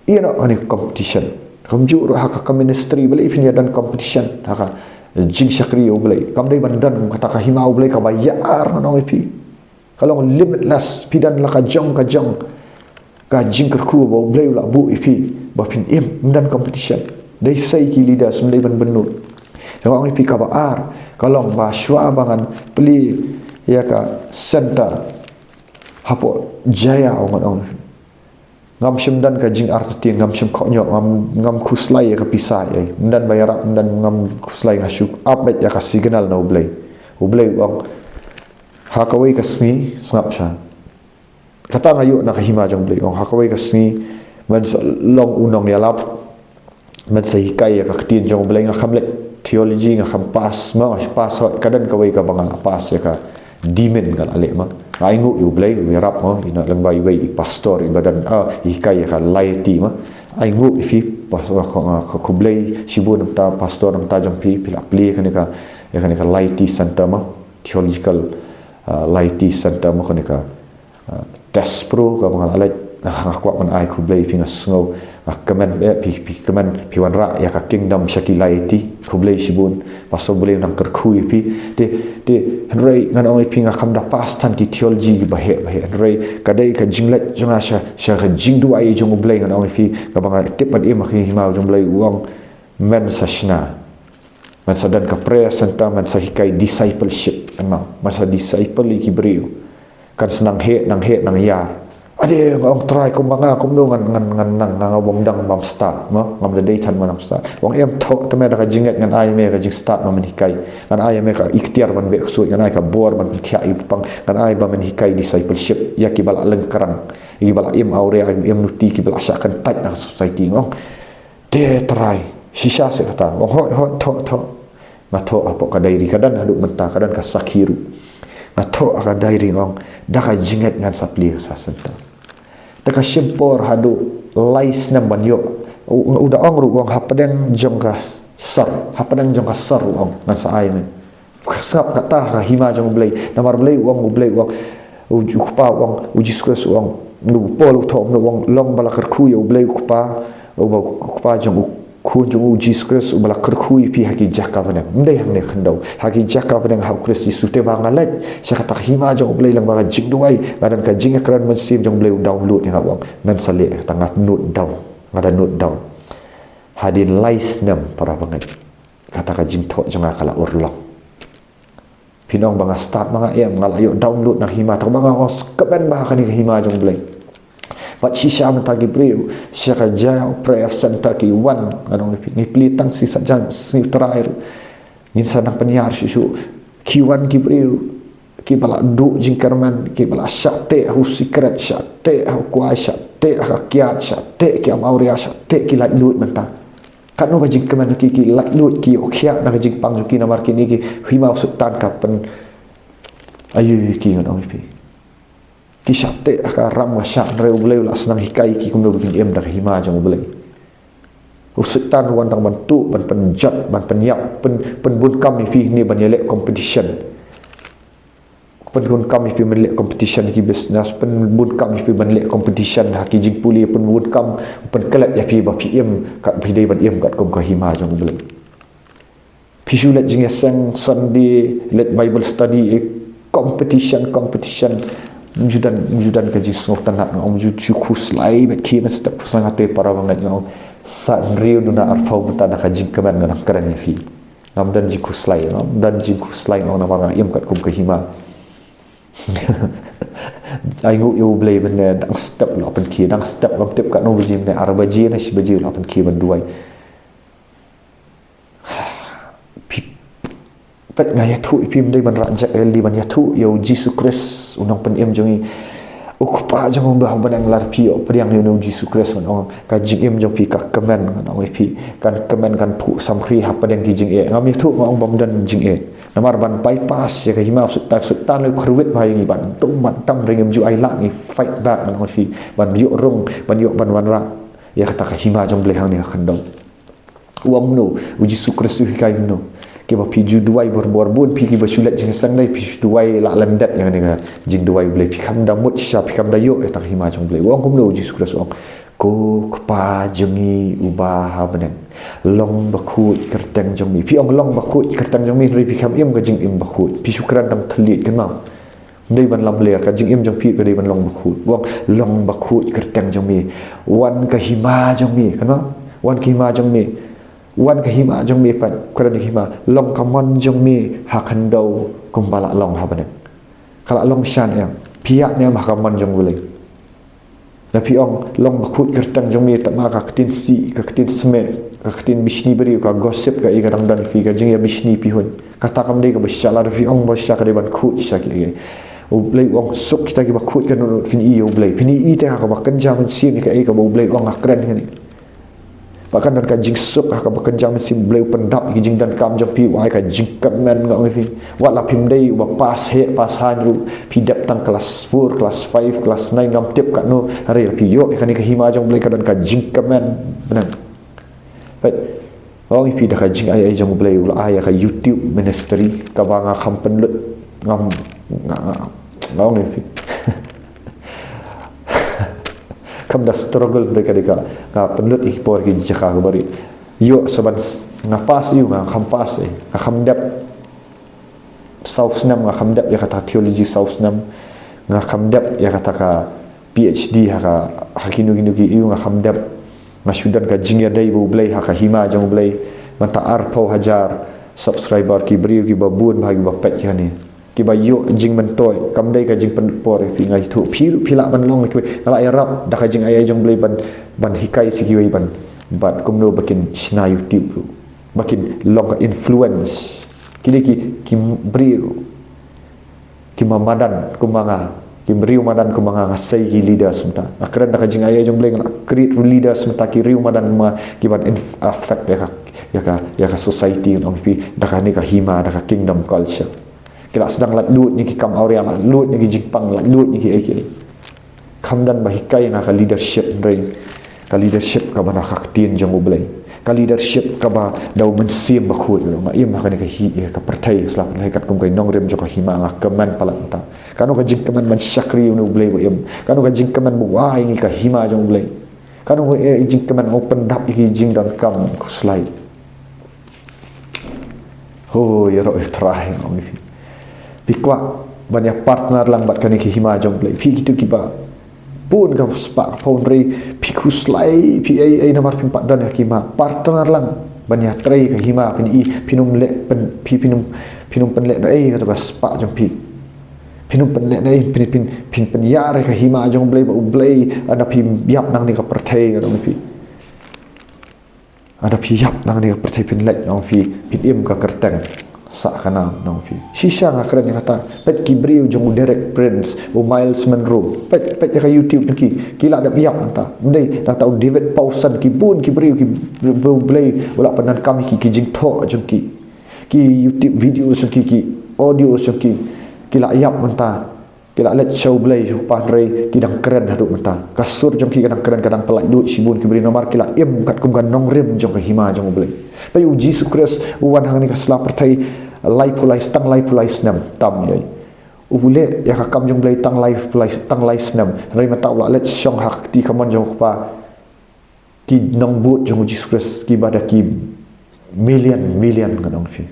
Ïa, noh, ha kane ka competition. Kumjuh ruh ha ka, ka ministry, balei phin ïa don competition ha ka jingshakri U Blei? Kam dei ban don, kata ka hima U Blei kaba ïar, ngan ong ïa phi. Ka long limitless, phi don la ka jong ka jong ka jingkyrkhu ba U Blei u la buh ïa phi ba phin im, ym don competition. Dei sei ki leaders, ym dei ban bynnud. Ngan ong ïa phi, kaba ar, ka long ba shuwa ba ngan plie ïa ka center hapoh Jaiaw, ngan ong ïa phi, ngam shym don ka jingartatien, ngam shym khohñioh, ngam, ngam khuslai ïa ka pisa ei. Ym don ba ïarap, ym don, ngam khuslai, nga shu ap beit ïa ka signal na U Blei. U Blei u ong, ha kawei ka sngi, sngap sha. Kata nga ïoh na ka hima jong U Blei, u ong, ha kawei ka sngi, men sa long u nongïalap, men sa hikai ïa ka ktien jong U Blei. Nga kham leh theology, nga kham pass, ma nga shu pass, hooid, ka don kawei kaba nga la pass ïa ka D Min, nga la leh, ma. Nga ainguh ïa U Blei, u ïarap, ma, ïa na lyngba iwei i pastor iba don, ah, i hikai ïa ka laity, ma. Ainguh ïa phi, pas-, nga khublei shibun na bynta pastor, na bynta jong phi, phi la plie kane ka, ïa kane ka laity center, ma. Theological, ah, laity center, ma, kane ka ah, test pro kaba nga la leh, ah, nga kwah ban ai khublei ïa phi, nga sngew Nga kmen, eh, phi, phi kmen, phi wanrah ïa ka kingdom sha ki laiti. Khublei shibun, pastor, U Blei un nang kyrkhu ïa phi. Te, te, hynrei ngan ong ïa phi, nga khlem da pass than ki theology kiba heh, ba heh. Hynrei ka dei ka jingleit jong nga sha, sha ka jingduwai jong U Blei, ngan ong ïa phi, kaba nga tip ban im ha ka hima jong U Blei, u ong, men sa shna. Men sa don ka prayer center, men sa hikai discipleship, em, men sa disciple ïa ki briew. Kan sa nang heh, nang heh, nang ïar. Ade, nga ong, Trai, kumba nga, kumno ngan, ngan, ngan, ngan, nga, nga bym dang, bym start, mo? Ngam da dei than ban ym start. U ong, em, thoh te me da ka jingngeit, ngan ai me ka jingstart ba men hikai. Ngan ai me ka iktiar ban beh ksuid, ngan ai ka bor ban pynkhiah ïa u paidbah, ngan ai ba men hikai discipleship ïa kiba la lyngkrang, ïa kiba la im awria, im nuti, kiba la shah kyntait na ka society, nga ong. Te Trai, shisha seh kata. U ong, hooid, hooid, thoh, thoh. Nga thoh hapoh ka diary, ka don haduh mynta, ka don ka sakhi ruh. Nga thoh ha ka diary, nga ong, da ka jingngeit ngan sa plie ka sa center. Te ka shim por haduh lai snem ban ïoh. U, u da ong ruh, u ong, hapdeng jong ka sor, hapdeng jong ka sor, u ong, ngan sa ai me. Sngap kata ha ka hima jong U Blei. Namar U Blei u ong, U Blei u ong, u, u Kpa u ong, U Jisu Khrist u ong, u Paul u thoh, u ong, long ba la kyrkhu ïa U Blei u Kpa, uba u Kpa jong u Khun jong u Jisu Khrist, uba la kyrkhu ïa phi ha ki jaka bneng. Ym dei hangne khyndew. Ha ki jaka bneng ha U Khrist Jisu. Te ba nga leit sha kata ka hima jong U Blei lyngba ka jingduwai, nga don ka jingïakren mynsiem jong U Blei u download ïa nga, u ong, men sa leh kata, nga note down. Nga da note down. Hadien lai snem, para bangeit, kata ka jingthoh jong nga ka la urlong. Phin ong ba nga start ma nga em, nga la ïoh download na ka hima, te ba nga ong, kmen ba ha kane ka hima jong U Blei. Bad shisha mynta ki briew sha ka Jaiaw Prayer Center ki wan, ngan ong ïa phi, ngi plie tang shi saitjaiñ, shi Trai ruh. Ngin sa nang pynïar shuh shuh. Ki wan ki briew kiba la duh jingkyrmen, kiba la shah teh ha u sikret, shah teh ha u kwai, shah teh ha ka kiad, shah teh ki amawria, shah teh ki laitluid mynta. Katno ka jingkmen jong ki, ki laitluid, ki ïoh khiah na ka jingpang jong ki namar kine ki hima u Soitan ka pyn, aïu, ki, ngan ong ïa phi. Ki shah teh ha ka ram ka shah, hynrei U Blei u la sdang hikai ki kumno ba kin im da ka hima jong U Blei. U Soitan u wan tang ban tuh, ban pynjot, ban pynïap, pyn, pynbun kam ïa phi ne ban ïaleh competition. Pynbun kam ïa phi ban leh competition ha ki business, pynbun kam ïa phi ban leh competition ha ki jingpule, pynbun kam, pynklet ïa phi ba phi im, kat phi dei ban im katkum ka hima jong U Blei. Phi shu leit jingïaseng Sunday, leit Bible study, eh, competition, competition. Ym ju don, ym ju don ka jingsngewtynnat, ym ju, ju khuslai bad ki, mynstep khuslai, nga te para bangeit, nga ong, sa hynriew duna arphew mynta na ka jingkmen nga nang kren ïa phi. Ngam don jingkhuslai, ngam don jingkhuslai, nga ong, namar nga im katkum ka hima. Ai nguh ïa U Blei mynne, dang step la pynkhie, dang step, ngam tip katno baje mynne, ar baje ne shi baje la pynkhie ban duwai. Phi, peit, nga ïathuh ïa phi, ym dei ban rah jek, lei ban ïathuh ïa U Jisu Khrist, U Nongpynim jong ngi. U Kpa jong U ba ha bneng, lada phi ïoh pdiang ïa une U Jisu Khrist, ngan ong, ka jingim jong phi kan kmen, ngan ong ïa phi, kan kmen, kan phuh samrkhie hapdeng ki jingeh. Ngam ïathuh, nga ong, bym don jingeh. Namar ban bypass ïa ka hima u Soitan, Soitan lei u kyrwit bha ïa ngi, ban dum ban tam, hynrei ngim ju ailad, ngi fight back, ngan ong ïa phi, ban ïoh rung, ban ïoh ban wanrah ïa kata ka hima jong U Blei hangne ha khyndew. U ong kumno, U Jisu Khrist u hikai kumno? Kiba phi ju duwai bor bor, bun phi kiba shu leit jingïaseng, dei phi shu duwai la lyndet ïa kane ka jingduwai U Blei, phi khlem da mut shisha, phi khlem da ïoh ïa kata ka hima jong U Blei. U ong kumno U Jisu Khrist? U ong, Ko Kpa jong ngi uba ha bneng, long bakhuid kyrteng jong me. Phi ong long bakhuid kyrteng jong me, hynrei phi khlem im ka jingim bakhuid. Phi shu kren tang thylliej, kynmaw. Ym dei ban lamler, ka jingim jong phi ka dei ban long bakhuid. U ong, long bakhuid kyrteng jong me. Wan ka hima jong me, kynmaw? Wan ka hima jong me. Wan ka hima jong me, pat, kren ka hima. Long ka mon jong me ha khyndew kumba la long ha bneng. Ka la long shisha em? Phi ïaid ne em ha ka mon jong U Blei? Lada phi ong long bakhuid kyrteng jong me, tang ma ka ktien sih, ka ktien smiej, ka ktien bishni briew, ka gossip, kaei ka dang don ïa phi, ka jingïabishni, phi hun. Kata kam dei kaba shisha, lada phi ong ba shisha ka dei ban khuid shisha kiei kiei. U Blei u ong, suk kita kiba khuid, kan nud nud phin ïohi ïa U Blei. Phin ïohi te ha kaba kynja mynsiem ïa kaei kaba U Blei u ong ha kren kane. Ba kan don ka jingsuk ha kaba kynja mynsiem, U Blei u pyndap ïa ki jingdonkam jong phi, u ai ka jingkmen, nga ong ïa phi. Wat la phim dei uba pass heh pass hain ruh, phi dep tang class four, class five, class nine, ngam tip katno, hynrei lada phi ïoh ïa kane ka hima jong U Blei, ka don ka jingkmen. Bneng. Peit, nga ong ïa phi, da ka jingai ei jong U Blei u la ai ïa ka YouTube ministry kaba nga khlem pynlut, ngam, nga, nga, nga ong ïa phi. Kam da struggle hynrei ka dei ka, nga pynlut ïa ki por ki jaka kaba ri. Ïoh sa ban s-, nga pass ïa u, nga kham pass ïa, nga kham dep. Saw snem nga kham dep ïa kata theology, saw snem nga kham dep ïa kata ka PhD ha ka, ha kino kino ki ïa u nga kham dep. Nga shu don ka jingïadei bad U Blei ha ka hima jong U Blei. Mynta arphew hajar subscriber, ki briew kiba bun bha kiba peit ïa kane. Kiba ïoh jingmyntoi, kam dei ka jingpynlut por ïa phi, nga ithuh phi ruh phi lah ban long kiba, nga lah ïarap da ka jingaiei jong U Blei ban, ban hikai sha kiwei ban, bad kumno ba kin shna YouTube ruh. Ba kin long ka influence. Ki dei ki, ki briew kiba madan kumba nga, ki briew madan kumba nga, nga sei ki leaders mynta. Nga kren da ka jingaiei jong U Blei, nga lah create leaders mynta, ki briew madan kumba nga, kiban inf-, affect ïa ka, ïa ka, ïa ka society, ngan ong ïa phi, da kane ka hima, da ka kingdom culture. Ki lah sdang laitluid na ki kam awria, laitluid na ki jingpang, laitluid na ki ei ki ei. Kham don ba hikai ïa nga ka leadership hynrei ka leadership kaba na ka ktien jong U Blei. Ka leadership kaba da U Mynsiem Bakhuid. Nga im ha kane ka hi, ïa ka pyrthei, sla pyrthei katkum ka nongrim jong ka hima, nga kmen palat mynta. Kano ka jingkmen ban shakri ïa une U Blei ba im. Kano ka jingkmen ba wai ïa ngi ka hima jong U Blei. Kano ka, eh, jingkmen ban pyndap ïa ki jingdonkam khuslai. Ho, ïaroh ïa U Trai, nga ong ïa phi. Phi kwah ban ïa partner lang bad kane ka hima jong U Blei. Phi kito kiba bun ka spah ka phew hynrei phi khuslai, phi ei ei namar phim pat don ïa ka hima. Partner lang ban ïatrei ka hima, phin i, phin ym leh pyn, phi, phin ym, phin ym pynleh na ei kato ka spah jong phi. Phin ym pynleh na ei, phin, phin, phin pynïar ïa ka hima jong U Blei bad U Blei, haba phi ïap nangne ha ka pyrthei, nga ong ïa phi. Haba phi ïap nangne ha ka pyrthei phin leit, nga ong ïa phi, phin im ka kyrteng sha ka nam, nga ong ïa phi. Shisha nga kren ïa kata, peit ki briew jong u Derek Prince, u Myles Munroe, peit, peit ïa ka YouTube jong ki, ki la dep ïap mynta. Ym dei nangta u David Pawson, ki bun ki briew kiba U Blei u la pyndonkam ïa ki, ki jingthoh jong ki, ki YouTube video jong ki, ki audio jong ki, ki la ïap mynta. Ki la leit sha U Blei, sha U Kpa, hynrei ki dang kren haduh mynta. Ka sur jong ki ka dang kren, ka dang pyllait lut shibun ki briew namar ki la im katkum ka nongrim jong ka hima jong U Blei. Peit, U Jisu Khrist u wan hangne ha ka sla pyrthei laiphew lai, tang laiphew lai snem tam ïa u leh ïa ka kam jong U Blei, tang laiphew lai, tang lai snem. Hynrei mynta u la leit shong ha ka kti kamon jong U Kpa. Ki nongbud jong U Jisu Khrist kiba da ki million, million, ngan ong ïa phi.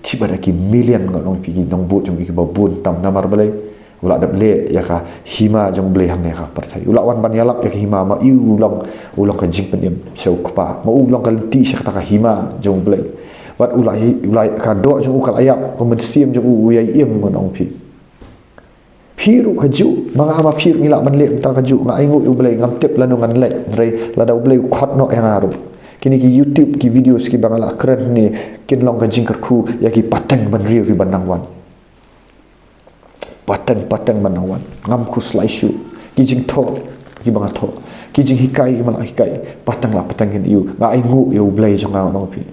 Kiba da ki million, ngan ong ïa phi, ki nongbud jong U Blei kiba bun tam namar balei? U la dep leh ïa ka hima jong U Blei hangne ha ka pyrthei. U la wan ban ïalap ïa ka hima, ma u long, u long ka jingpynim sha U Kpa. Ma u long ka lynti sha kata ka hima jong U Blei. Bad u la, u la, ka doh jong u ka la ïap, ka mynsiem jong u u ïai im, ngan ong ïa phi. Phi ruh kajuh, ma nga ma phi ruh ngi lah ban leh mynta kajuh, nga ainguh ïa U Blei, ngam tip lano ngan leit, hynrei lada U Blei u khot noh ïa nga ruh, kine ki YouTube, ki videos kiba nga la kren hangne kin long ka jingkyrkhu ïa ki pateng bynriew kiban nang wan. Pateng, pateng ban nang wan. Ngam khuslai shuh. Ki jingthoh kiba nga thoh, ki jinghikai kiba nga la hikai, pateng la pateng kin ïoh. Nga ainguh ïa U Blei jong nga, ngan ong ïa phi.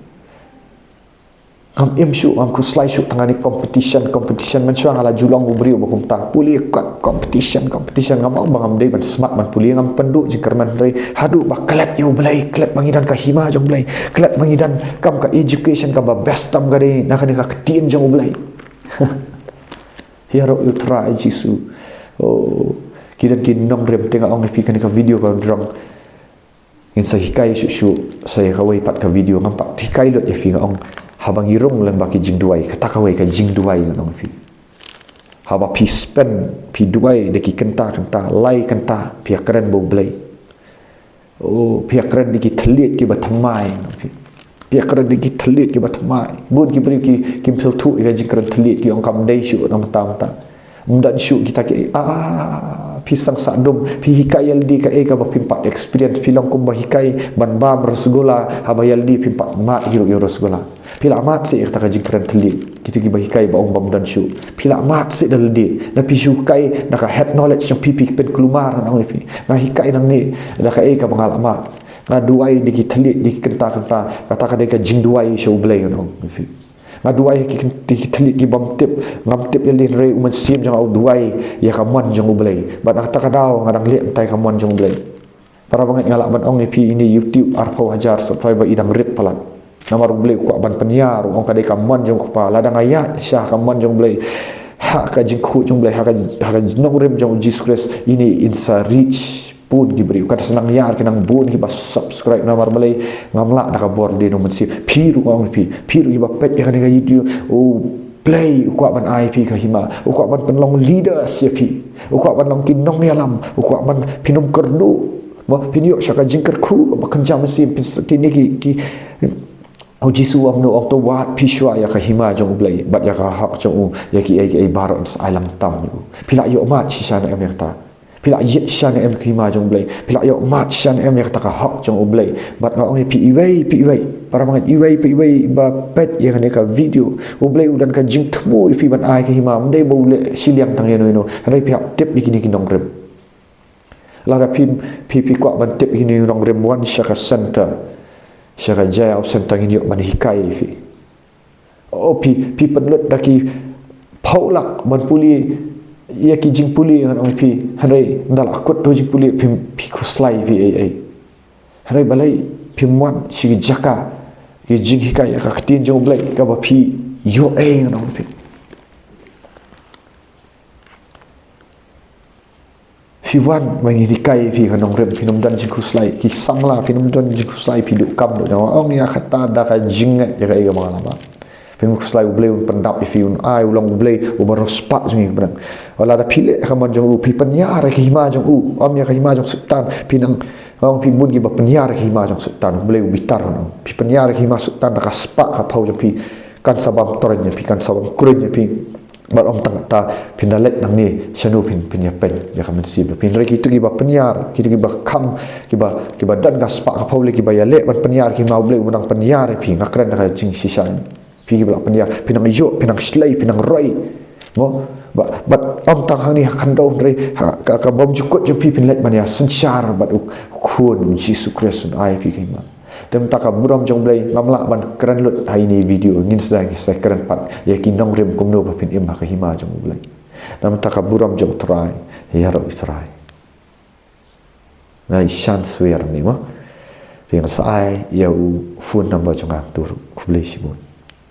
Ngam im shuh, ngam khuslai shuh tang ha kane competition, competition. Mynshuwa nga la ju long u briew ba kumta. Pule kot, competition, competition. Ngam ong ba ngam dei ban smat ban pule, ngam pynduh jingkyrmen, hynrei haduh ba klet ïa U Blei, klet ba ngi don ka hima jong U Blei, klet ba ngi don kam ka education kaba best tam ka dei na kane ka ktien jong U Blei. Ïaroh ïa U Trai Jisu. Oh, ki don ki nongrim te, nga ong ïa phi, kane ka video ka jrong. Ngin sa hikai shuh shuh sa ïa kawei pat ka video, ngam pat hikai lut ïa phi, nga ong, haba ngi rung lyngba ki jingduwai, kata kawei ka jingduwai, ngan ong ïa phi. Haba phi spend, phi duwai da ki kynta kynta, lai kynta, phi ïakren bad U Blei. Oh, phi ïakren da ki thylliej kiba thymmai, ngan ong ïa phi. Phi ïakren da ki thylliej kiba thymmai. Bun ki briew ki, kim sngewthuh ïa ka jingkren thylliej, ki ong kam dei shuh na mynta mynta. Ym don shuh kita ki, ah, phi sngewsih dum, phi hikai ïalade kaei kaba phim pat experience, phi long kumba hikai ban bam rasgulla, haba ïalade phim pat mad hi ruh ïa u rasgulla. Phi la mad seh ïa kata ka jingkren thylliej, kito kiba hikai ba ong bym don shuh. Phi la mad seh da lade, da phi shu hikai da ka head knowledge jong phi, phi pynkulmar, ngan ong ïa phi. Nga hikai nangne da kaei kaba nga la mad. Nga duwai da ki thylliej, da ki kynta kynta, kata ka dei ka jingduwai sha U Blei, ngan ong ïa phi. Nga duwai ha ki kyn-, ki thylliej ki bym tip, ngam tip ïalade, hynrei u Mynsiem jong nga u duwai ïa ka mon jong U Blei. Bad na kata ka daw nga dang leh mynta ïa ka mon jong U Blei. Para bangeit, nga lah ban ong ïa phi, ine YouTube arphew hajar subscriber i dang rit palat. Namar U Blei u kwah ban pynïar, u ong ka dei ka mon jong U Kpa, lada nga ïaid sha ka mon jong U Blei, ha ka jingkhuid jong U Blei, ha ka, ha ka nongrim jong U Jisu Khrist, ine in sa reach bun ki briew, ka da sa nang ïar ki nang bun kiba subscribe, namar balei? Ngam lah da ka bor de nong mynsiem. Phi ruh, nga ong phi, phi ruh kiba peit ïa kane ka YouTube, U Blei u kwah ban ai phi ka hima, u kwah ban pynlong leaders ïa phi, u kwah ban long ki nongïalam, u kwah ban phin ym kyrduh, mo, phin ïoh sha ka jingkyrkhu ba kynja mynsiem, phin, kine ki, ki U Jisu u ong kumno? U ong, to wad phi shuwa ïa ka hima jong U Blei bad ïa ka hok jong u, ïa kiei kiei baroh yn sa ai lang tam ïa u. Phi lah ïoh mad shisha ne em ïa kata? Phi lah ïeit shisha ne em ka hima jong U Blei? Phi lah ïoh mad shisha ne em ïa kata ka hok jong U Blei? Bad nga ong ïa phi, iwei pa iwei, para bangeit, iwei pa iwei ba peit ïa kane ka video, U Blei u don ka jingthmu ïa phi ban ai ka hima. Ym dei ba u leh shiliang tang ïano ïano, hynrei phi hap tip ïa kine ki nongrim. Lada phi, phi, phi kwah ban tip ïa kine ki nongrim, wan sha ka center, sha ka Jaiaw Center, ngin ïoh ban hikai ïa phi. O phi, phi pynlut da ki phew lak ban pule ïa ki jingpule, ngan ong ïa phi, hynrei ynda la kut to jingpule, phi, phi khuslai, phi ei ei. Hynrei balei phim wan sha ki jaka, ki jinghikai ïa ka ktien jong U Blei, kaba phi ïoh ei, ngan ong ïa phi. Phi wan ba ngin hikai ïa phi ka nongrim, phin ym don jingkhuslai. Ki samla, phin ym don jingkhuslai, phi duh kam duh jam. Ong ïa kata da ka jingngeit ïa kaei kaba nga la ban. Phin ym khuslai, U Blei un pyndap ïa phi, un ai, u long U Blei uba riewspah jong ngi, ka bneng. Wat lada phi leh ha ka mon jong u, phi pynïar ïa ka hima jong u, ym ïa ka hima jong Soitan. Phi nang, ong phi, bun kiba pynïar ïa ka hima jong Soitan, U Blei u bitar, ngan ong. Phi pynïar ïa ka hima Soitan da ka spah ka phew jong phi, kan sa bam tyrngiew ïa phi, kan sa bam kruiñ ïa phi. Bad ym tang kata, phin da leit nangne shano phin, phin ïapeit ïa ka mynsiem jong phi? Hynrei kito kiba pynïar, kito kiba kham, kiba, kiba don ka spah ka phew lei, kiba ïaleh ban pynïar ïa ka hima U Blei, u nang pynïar ïa phi. Nga kren da ka jingshisha. Phi kiba la pynïar, phi nang ïoh, phi nang shlei, phi nang roi, mo? Bad, bad ym tang hangne ha khyndew, hynrei ha ka, ka bymjukut jong phi, phin leit ban ïasynshar bad u Khun, U Jisu Khrist, un ai ïa phi ka hima. Te mynta ka burom jong U Blei, ngam lah ban kren lut ha ine i video, ngin sa, ngin sa kren pat ïa ki nongrim, kumno ba phin im ha ka hima jong U Blei. Te mynta ka burom jong U Trai, ïaroh U Trai. Nga ïashem shuwa ne mo. Te nga sa ai ïa u phone number jong nga, tur. Khublei shibun.